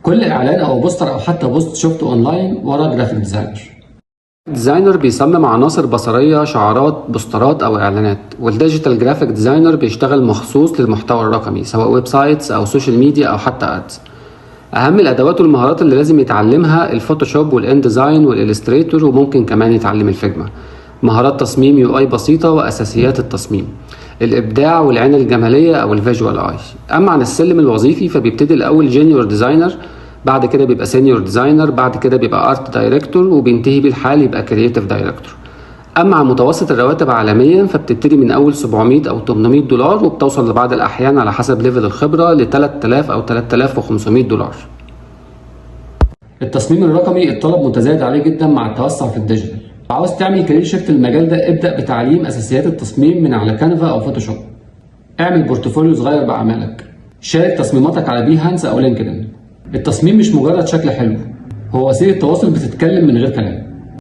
كل اعلان او poster او حتى post شفته اونلاين ورا graphic designer. designer بيصمم عناصر بصرية، شعارات، بوسترات أو إعلانات، وال digital graphic designer بيشتغل مخصوص للمحتوى الرقمي، سواء websites أو social media أو حتى ads. أهم الأدوات والمهارات اللي لازم يتعلمها ال Photoshop وال InDesign وال Illustrator، وممكن كمان يتعلم ال Figma. مهارات تصميم UI بسيطة وأساسيات التصميم، الإبداع والعين الجمالية أو ال visual eye. أما عن السلم الوظيفي فبيبتدي الأول junior designer، بعد كده بيبقى senior designer، بعد كده بيبقى art director، وبينتهي بيه الحال يبقى creative director. اما عن متوسط الرواتب عالميا فبتبتدي من اول 700 او 800 دولار، وبتوصل لبعض الاحيان على حسب level الخبرة ل 3000 او 3500 دولار. التصميم الرقمي الطلب متزايد عليه جدا مع التوسع في ال digital. عاوز تعمل career shift المجال ده؟ ابدأ بتعليم اساسيات التصميم من على Canva او Photoshop. اعمل portfolio صغير باعمالك، شارك تصميماتك على Behance او LinkedIn. التصميم مش مجرد شكل حلو، هو وسيلة تواصل بتتكلم من غير كلام.